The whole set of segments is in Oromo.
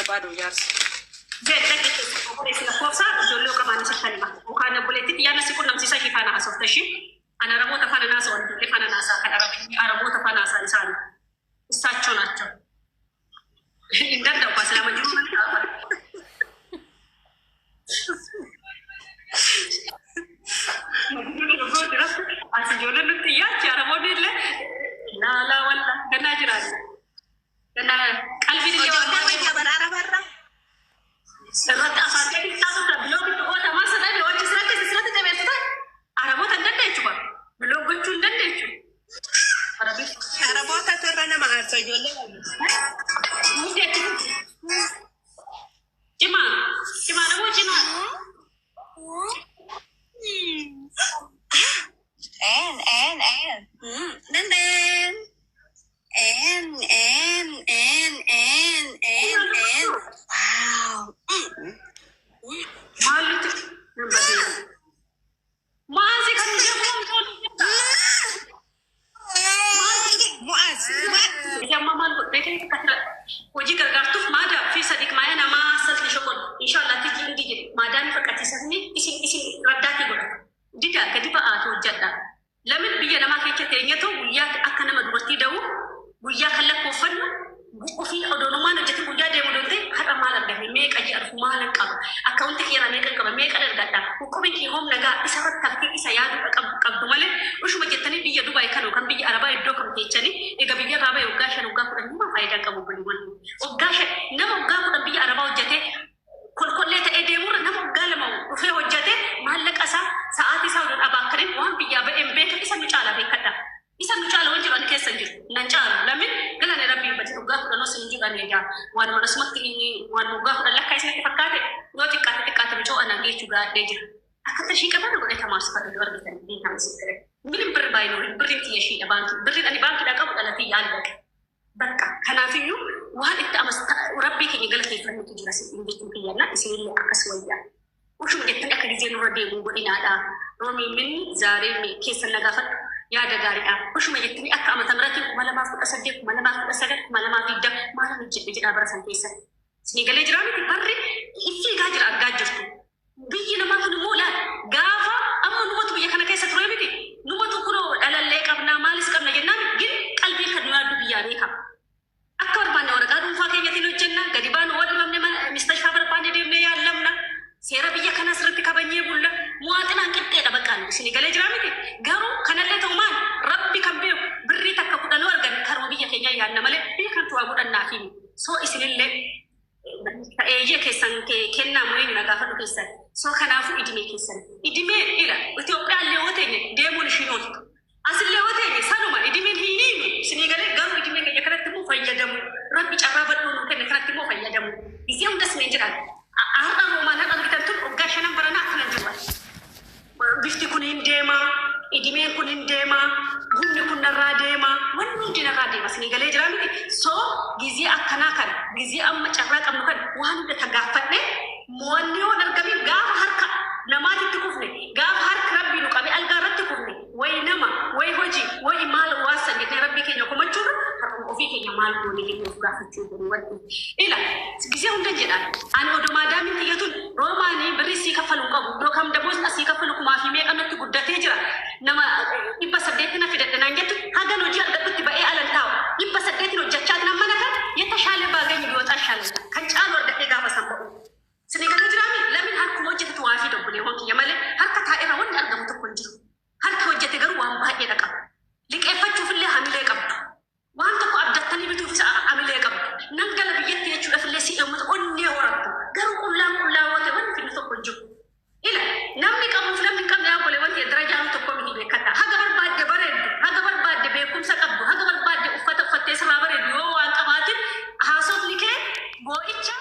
Barbaadu jaarsa. Jedhe keessa lakkoofsa ijoollee qabaanni sitti hima. Yookaan obboleettitti yaadna si qunnamsiisa ishee faana haasofta ishee. Ana Araboota faana naasa ijoollee faana naasaa kan Araboota faana haasaan isaanii. እሳቸው ናቸው። Hin danda'u islaama jiru as ijoolleen nutti iyyachi Araboonni illee laalaa walla gannaa jiraanna. Gannaa qalbii illee waan Ijoollee wayya bara arabarra. Irratti afaan gadi taasisa biloogitti oota maal sadhabe hojii sirratti sirratti jabeessu ta'e Araboota hin dandeechu ba biloog gochuu hin dandeechu. Arabootatu irra nama aarsa ijoollee wayya. Cimaa cimaa namoo cimaa. N N N. Den den. N N N N N N. Wow. Maal nuti nan badee. Maasi kan jedhamu Mu'az. Amma maal godhee hojii gargaartuuf maadaa fi sadiq maaya namaa salti shokol inshallah tiji indi jedhe maadaan faqqatiisasni isin isin raddaatii godhata. Dida gadi ba'aatu hojjedha. Lamin biyya namaa keessa teenyatu guyyaa akka nama dubartii da'u guyyaa kan lakkooffannu ofii odoonumaan hojjete guyyaa deemu doonte har'a maal argame meeqa ji'a dhufu maalan qaba akkaawunti kiyyaraa meeqa qaba meeqa argadha hukumin kiyya hoom nagaa isa irratti tafkii isa yaaduu qabdu malee ushuma jettanii biyya Dubaay kan yookaan biyya Arabaa iddoo kam teechanii egaa biyya irraa bahe waggaa 5 waggaa 10 himaa faayidaa qabu baliiwwan waggaa 5 nama waggaa 10 biyya Arabaa hojjetee kolkollee ta'ee deemurra nama waggaa 2 dhufee hojjetee maallaqa isaa sa'aatii isaa odoon abaakkaniin waan biyyaa ba'een beekan isa nu caalaa beekadha. Isa nu caala waan jedhu ani keessa hin jiru. Nan caalu lamin galanee rabbii bati waggaa 10 osoo hin jiru egaa waan manasumatti waan waggaa 10 lakkaa isinitti fakkaate yoo xiqqaate xiqqaate micoo anaan geechuu gaadhee jira. Akka tashii qaban godhee tamaasifatu yoo argitan beekama sitti. Minim birri baay'inoo birriin tiyya ishiidha baankii birriin ani baankiidhaa qabu dhalatee yaallaqe. Bakka kanaafiyyuu waan itti amas rabbii keenya galateeffannutu jira sitti jechuun kiyyanna isinillee akkas wayyaa. Ushuma jettanii akka gizee nurra deemuu godhinaadha. Roomii minni zaaree keessan na gaafadhu yaada gaariidha. Ushuma jettanii akka amata miratiin 2018 2019 2020 maal hojjedhe jedhaa bara san keessa. Isinii galee jiraa miti barri fiigaa jira argaa jirtu. Biyyi namaa kun immoo laal gaafa amma numatu biyya kana keessa ture miti. Numatu kunoo dhalallee qabnaa maalis qabna jennaan gin qalbii kan nu yaaddu biyyaa beekama. Akka barbaanne waraqaa dhuunfaa keenyatiin hojjenna gadi baanu waan dhibamne mistashfaa barbaanne deemnee yaallamna. Seera biyya kana sirriitti kabajnee bulla. Muwaaxinaan qixxeedha baqqaan isinii galee jiraa miti. Garuu kanallee ta'u maal rabbi kan beeku birrii takka kudhanuu argan karuma biyya keenyaa yaadna malee biyya kanatu waa godhannaa fi soo isinillee eeyyee keessan kennaa muriin na gaafadhu keessan. Soo kanaafuu idimee keessan. Idimee ila Itoophiyaallee yoo teenye deemuun ishiin ooltu. Asillee yoo teenye sanuma idimeen hin hiinu isinii galee garuu idimee keenya kanatti immoo fayyadamu. Rabbi carraa badhuu nuu kenne kanatti immoo fayyadamu. Gizee hundas ni jedhan. Har'a roomaan har'a argitan tun waggaa 5 baranaa akkana jiru. Bifti kun hin deema, idimeen kun hin deema, humni kun narraa deema, wanni hundi narraa deema isinii galee jira miti. Soo gizee akkanaa kana, gizee amma carraa qabnu kana waan hunda tagaaffadhe mo'anni yoo argamin gaafa harka namaatitti kufne, gaafa harka rabbii nu qabe algaa irratti kufne, wayi nama, wayi hojii, wayi maal waasan jennee rabbii keenya komachuurra har'uma ofii keenya maal goone jennee of gaafachuu godhu wanti. Ila gizee hunda jedhaan ani odoo maadaamiin tiyyatuun roomaanii birrii sii kaffaluu qabu yookaan damoos asii kaffalu kumaa fi meeqa natti guddatee jira nama 800 na fidadhe naan jettu hagan hojii argadhutti ba'ee alan taa'u 800 hojjechaa jiran mana kan የተሻለ ባገኝ ቢወጣ ይሻለኛል kan caalu argadhee gaafa san ba'u. Isinii galee jiraami lamin harkuma hojjetetu waa fi dobbolee hoon kiyya malee harka taa'eerra wanni argamu tokko hin jiru. Harki hojjete garuu waan baay'eedha qaba. Liqeeffachuufillee hamilee qabdu. Waan tokko abdattanii bituufis hamilee qabdu. Nan gala biyyatti jechuudhaafillee si uummata onnee horattu. Garuu qullaan qullaa yoo ta'e wanni fidnu tokko hin jiru. Ila namni qabuuf namni hin qabne yaa obbolee wanti darajaan tokko miti beekadha. Haga barbaadde bareeddu, haga barbaadde beekumsa qabdu, haga barbaadde uffata uffattee sirraa bareedu yoo waan qabaatin haasofni kee boo'icha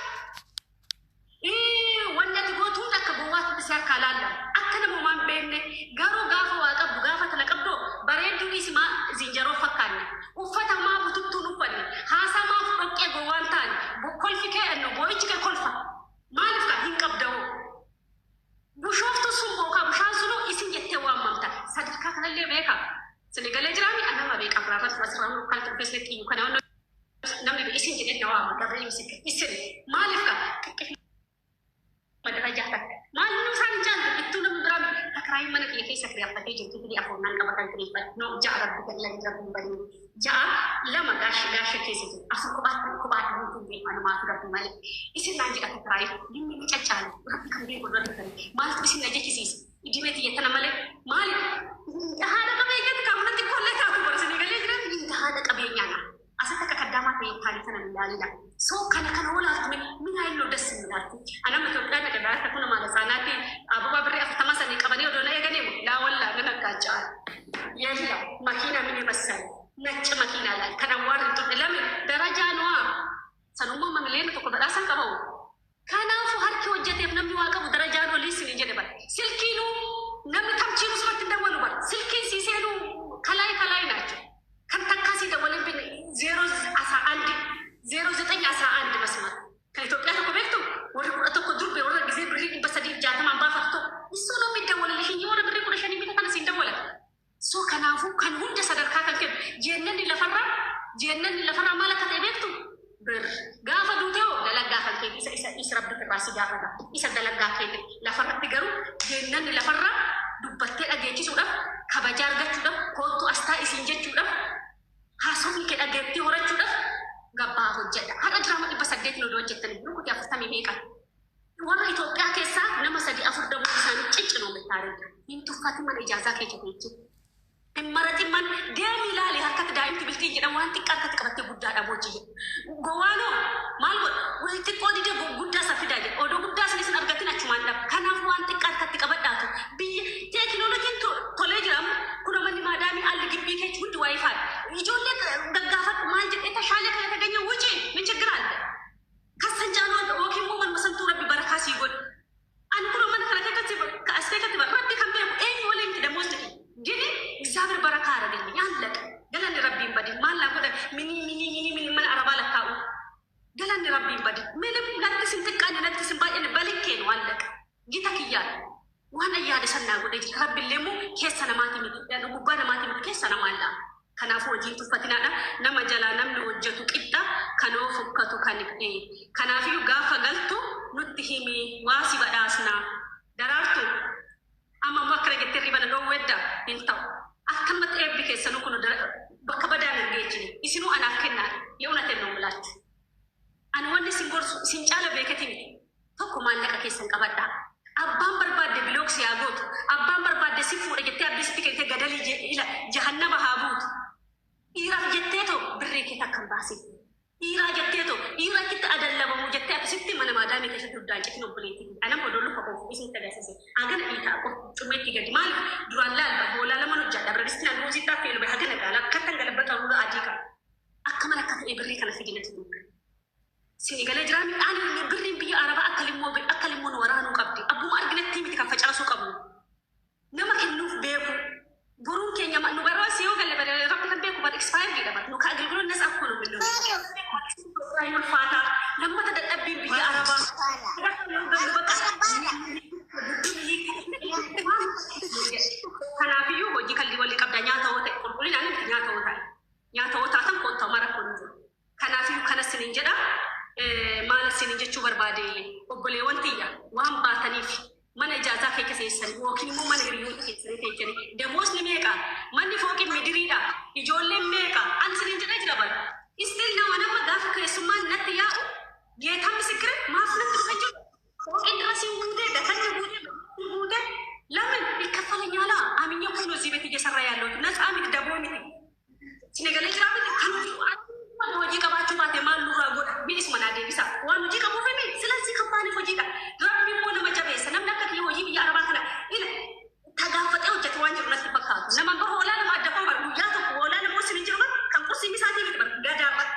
wanni ati gootu hunda akka gowwaatti si harkaa laallama. Akka nama homaa hin beekne garuu gaafa waa qabdu gaafa tana qabdu bareedduu dhiisi maa zinjaroo fakkaanne uffata maa bututtuun uffanne haasaa maaf dhoqqee gowwaan taane kolfi kee anno boo'ichi kee kolfa maaliif kan hin qabda'oo. Bushooftu sun bookaa bushaan sunuu isin jettee waamamta. Sadarkaa kanallee beeka. Sini galee jiraami anama beeka biraarratti asirraa kan dhufeessetti iyyuu kana waan Namni isin jedhee na waama Gabriel Misikir isin maaliif ka xiqqif madarajaa takka maal nu isaan hin jaallu ittuu namni biraa takraayii mana kiyya keessa kireeffatee jirtu fidii afur naan qaba kan kireeffadhe no ja'a rabbi gallan rabbi hin badin ja'a lama gaasha gaasha keessa jiru afur kophaatti kophaatti guutuu beeku anumaatu rabbi malee isin naan jedha takraayii dhimmi ni caccaalu rabbi kan beeku dura dhufan maaltu isin na jechisiisa idimee tiyya tana malee maali haadha qabeenyaatti kan manatti kollee taatu barsinii galee jiran haadha qabeenyaa na asitti akka kaddaamaa ta'e taane kana hin ilaalina. So kana kana olaaftume min haayiloo das hin Anama Itoophiyaa dhaqe baay'ata kuna maala saanaatti ababaa birrii 40 sanii qabanii odoo na eeganiimu laa wallaa nan aggaachaa. Yalla makiina mini massal ነጭ መኪና ላይ kan awwaarri tuqe lame darajaa nuwaa sanummaa mamileen tokko badhaasan qabamu. Kanaafuu harki hojjeteef namni waa qabu darajaan olii isin jedhe bara. Silkiinuu namni tamchiinu sumatti hin dawwalu bara. Silkiin sii seenuu kalaay kalaay ናቸው። Kan takkaa sii dawwaleen binne 0 11 09 11 መስመር ከኢትዮጵያ tokko beektu warri 11 durbe warra gisee birrii 360n baafatu tokko እሱ ነው የሚደወልልሽ እንጂ warra birrii 15 bita kana siin dawwalan. So kanaafuu kan hunda sadarkaa kan kennu jeennanni lafarraa jeennanni lafarraa maal akka ta'e beektu bir gaafa duute hoo dalagaa kan keeti isa isa isa rabbi irraa si gaafata isa dalagaa keeti lafarratti garuu jeennanni lafarraa dubbattee dhageechisuudhaaf kabajaa argachuudhaaf koottu astaa isiin jechuudhaaf haasofni kee dhageettii horachuudhaaf gabbaa hojjedha. Har'a diraama 800 odoo hojjettanii biru kutii 40 meeqa? Warra Itoophiyaa keessaa nama sadi afur daboo isaanii ciccinoo mittaareedha. Hin tuffatin mana ijaazaa keessa teechi. Hin maratin man deemi ilaali harkatti daa'imti biltii jedhan waan xiqqaa harkatti qabattee guddaadha boochi jedhu. Gowwaanoo maal godha? Wayii xiqqoo didee guddaa isa fidaa jedha. Odoo guddaa isin isin argatin achumaan dhaba. Kanaaf waan xiqqaa harkatti qabadhaatu biyya teekinooloojiin tolee jira amma kun manni maadaamii alli gibbii keechi hundi WiFi. Ijoollee gaggaafadhu maal jedhee tashaalee kana taganya wucii min ችግር አለ? Kasan caaluu yookiin immoo manuma santuu rabbi barakaa sii godhe. Ani kun mana kana keessatti as keessatti rabbi kan beeku eenyu waliin miti dammoos ta'e. ግን እግዚአብሔር በረካ አደረገልኝ አለቀ። Galanni rabbiin badin maal naa godhan mini mini mini mini mana arabaa lakkaa'u. Galanni rabbiin badin ምንም natti sin xiqqaanne natti sin baay'anne balikkee nu አለቀ። Gita kiyyaa waan ayyaada san naa godhe jira. Rabbi illee immoo keessa namaati miti gubbaa namaati miti keessa namaa laa. Kanaafuu hojiin tuffatinaadha. Nama jalaa namni hojjetu qixxa kanoo fokkatu kan kanaafiyyuu gaafa galtu nutti himi waa si badhaasna. Daraartu amma immoo akkana jettee riba na dhoowwedda hin ta'u. Akkanumatti eebbi keessanuu kun bakka badaan hin geejjine. Isinuu anaaf kennaa የእውነቴን ነው የምላችሁ. Ani wanni isin gorsu isin caala beekati miti. Tokko maallaqa keessan qabadhaa. Abbaan barbaadde block si haa gootu. Abbaan barbaadde si fuudha jettee abdii sitti kennite gadalii ila jahannama haa buutu. Dhiiraaf jettee too birrii kee takka hin baasin. Dhiiraa jettee too dhiira achitti adallabamu jettee akkasitti mana maadaamii keessatti duddaan citin obboleetti. Anam odoo luka koo isin agarsiise. Hagana dhiitaa cumeetti gadi maaliif duraan laalba hoolaa lama hojjaadha. Biradistiin ruuzii xaafee lube hagana gaala akkattan galabbata ruuza adii qaba. Akka mana akka ta'e birrii kana fidinatu duuba. Sini galee jira ani birriin biyya arabaa akka limmoo akka limmoon waraanuu qabdi. Abbuma arginetti miti kan facaasuu qabnu. Nama kennuuf beeku. Boruun keenya nu barbaasi yoo galle bare rabbi kan beeku bar expire jedha bar nu ka agalgiloo nas akkuma nu millu. Ulfaataa lammata dadhabbiin biyya arabaa. Yoo gallu bakka Kanaafiyyuu hojii kalli walii qabda nyaata hoo ta'e qulqullinaan miti nyaata hoo ta'e. Nyaata hoo taatan kottaa mara kun jiru. Kanaafiyyuu kana sinin jedha. Maal sinin jechuu barbaade obboleewwan tiyya waan baataniif mana ijaazaa keessa seessan yookiin immoo mana hiriyoota keessanii teessanii damoosni meeqa manni fooqin midiriidha ijoolleen meeqa ani sinin jedha jira bara. Istil nama nama gaafa keessummaan natti yaa'u geetaan misikire maaf natti dhufa jiru. Fooqin dirasiin guutee dakanni guutee guutee ለምን ይከፈለኛላ አምኜ እኮ ነው እዚህ ቤት እየሰራ ያለሁት ነፃ miti daboo miti Sinagalee jira miti kan hojii qabaachuu baate maal nurraa godha bilisuma naa deebisa waan hojii qabuuf himi ስለዚህ ከባaniif hojiidha rabbi immoo nama jabeessa namni akka kiyya hojii biyya arabaa kana ila tagaaffatee hojjete waan jiru natti fakkaatu nama bahu hoolaa nama adda koo bar guyyaa tokko hoolaa nama isin hin jiru bar kan qursii isaatii miti bar gadaarratti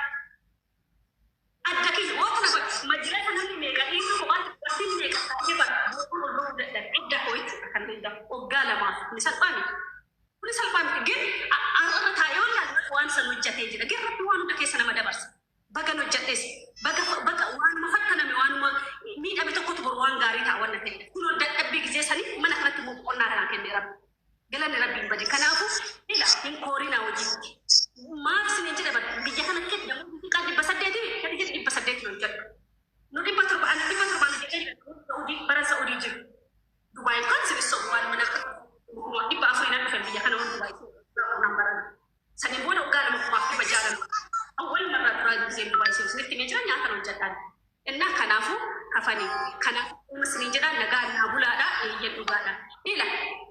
adda kiyya woota na bar majlisa namni meeqa dhiirri kophaatti dubartiin meeqa taa'ee bar boqon ol bahuu dadhabe adda koo jechuudha kan hunda waggaa lamaaf ni salphaa miti. Kuni salphaa miti ግን har'a taa'ee ollaan waan san hojjetee jira ግን rabbi waan hunda keessa nama dabarsa. Bagan hojjedhes baga baga waanuma fattaname waanuma miidhame tokkotu boru waan gaarii ta'a waan ta'edha. Kun dadhabbii gizee sanii mana kanatti immoo boqonnaa kanaa kenne rabbi. Galanni rabbiin badi. Kanaafuu ila hin koorinaa hojiitti. Maaf isin jedha biyya kana keessa namoonni hojjedhu. Nu 700, ani 700 hojjechaa jira. Saudii bara Saudii jiru. Dubaay kan sibissoo waan mana 400 nan dhufan biyya kana waan Dubaay nan barana. Saniin booda waggaa 2 600 awwal marraa duraa gisee Dubaay seenu sinitti himee jira nyaatan hojjedhaan. Innaa kanaafuu kafanii kanaafuu isiniin jedhaa nagaa naa bulaadha eeyyan dhugaadha. Ila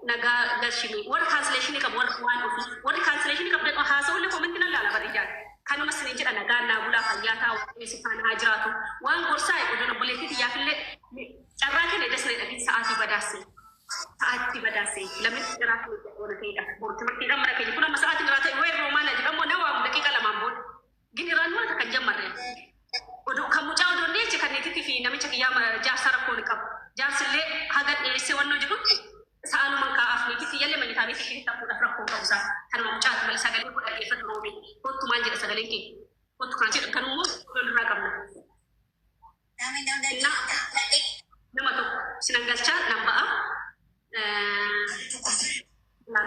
nagaa galchini warra cancellation qabu warra waan ofii warri cancellation qabdan haasa'ullee comment nan laala bari ijaan. Kanuma isiniin jedha nagaa naa bulaa fayyaa ta'a waaqayyo si faana haa jiraatu. Waan gorsaa odoon obboleettii tiyyaafillee carraa kenna dasna jedhanii sa'aatii badaasse. Sa'aatii badaasse lamin irraa kan hojjedhu ta'edha. Boru timirtiidhaan mana keenya kun amma sa'aatiin irraa ta'e weerroo maal jedhamu na waamu daqiiqa lamaan booda. Gin irraan waan kan jammarre. Oduu kan mucaa odoon dhiyeesse kan niititti fi namicha kiyyaa jaarsa rakkoo ni qabu. Jaarsillee haga dhiyeessee wannoo jedhutti sa'aalumaan kaa'aaf niititti yallee manyitaa beekti ishee taphuudhaaf rakkoo qabu isaa. Kanuma mucaati malee sagalee koo dhaggeeffatu roobee. Kottu maal jedha sagaleen kee? Kottu kan jedhu kanummoo irraa qabna. Nama tokko sinan galchaa nan ba'a.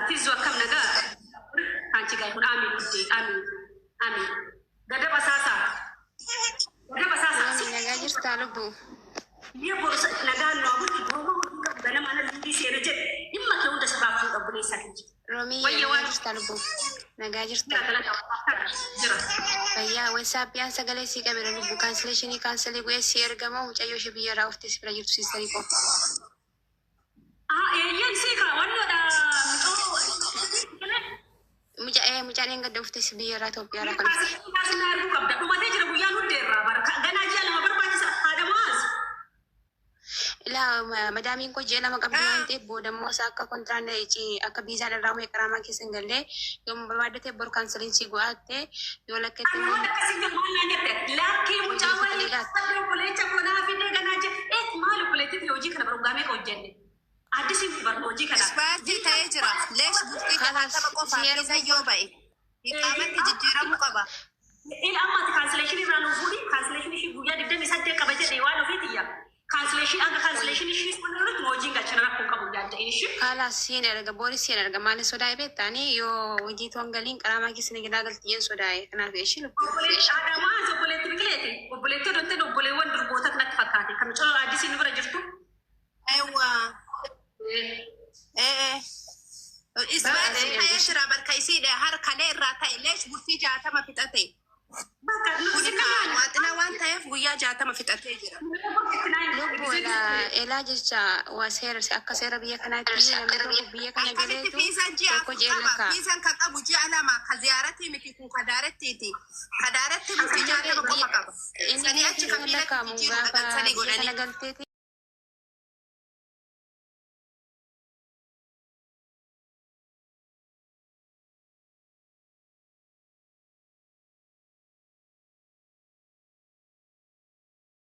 Tizzu akkam nagaa? Kaanchi gaa'e kun amiin guddee amiin amiin. Gada basaasaa. Gada basaasaa. Nagaa jirtaa lubbu. Biyya boru nagaan nu abutti boruma hojii qabu ganama ana liidii seena jedhe dhimma kee hunda sirraa fuudha obboleessaa keenya. Roomii Wayya nagaa waan jirtaa lubbu. Nagaa jirtaa. jira galata jira. Fayyaa WhatsAppiyaan sagalee sii qabeera lubbu. Cancellation cancel godhee sii ergama mucayyoo ishee biyya irraa uffitee si bira jirtu siistarii koo. Ah eeyyan sii kaa wannoodha micoo. Mucaa mucaan een gadda uffitee si biyya irraa Itoophiyaa irraa kan dhufte. Kaasnaa arguu qabda. Dhumatee jira guyyaan hundeerraa bara. Ganaa ji'a 2 barbaachisa haadha maas. Ilaa madaamiin koo ji'a 2 qabdi waan ta'eef booda immoo isaa akka kontiraan akka biizaan irraa mee qaraamaa keessa hin galle yoo barbaadde boru canceliin sii go'aatte yoo lakkeetti Ani immoo waan akkasii jedhu maal naan jette laakkee mucaa hojii wayii sagalee obboleecha konaa fidee ganaa jee eet maal obboleettii hojii kana baruggaamee ka hojjenne. Addisiin barnu hojii kana. Ispaartii ta'ee jira. Leesh bultii Kalaas 60 qofaaf si isa erguu yoo ba'e. Iqaamatti jijjiiramuu qaba. Ila amma ati cancellation irraa nu fuudhi cancellation ishii guyyaa 28 qaba jedhee waan ofiitiyya. Cancellation akka cancellation ishii sun irratti hojiin galchina rakkoo qabu yaadda ishii. Kalaas siin erga booris siin erga maaliin sodaa'e beektaanii yoo hojii toon galiin qaraamaa keessa ni galaa galti jeen sodaa'e kanaaf ishii lubbuu. Obboleetti Adamaa obboleetti Biqileeti. Obboleetti odontee obboleewwan durboota natti fakkaate. Kan mucaa addisiin nu bira jirtu. Eewwa. Ee. Ispaartii Siin ta'ee erga. jira barka isiidha harkalee irraa ta'e leesh bultii 60 fixate. Bakka nuti Kuni kan nyaannu. waaxina waan ta'eef guyyaa 60 fixatee jira. Lubbu elaa jecha waa seera akka seera biyya kanaatti namni tokko biyya kana Akkamitti galeetu fiizaan ji'a tokko 4 ji'a qaba. lakkaa. Fiizaan kan qabu ji'a 2 ka ziyaaratti miti kun ka daarettiiti. Ka daaretti bultii 60 qofa qaba. Inni Sanii biyya achi kan keessa fiilatti lakkaamu jijjiiruu gaafa dhaqan sanii biyya kana godhanii. galteeti.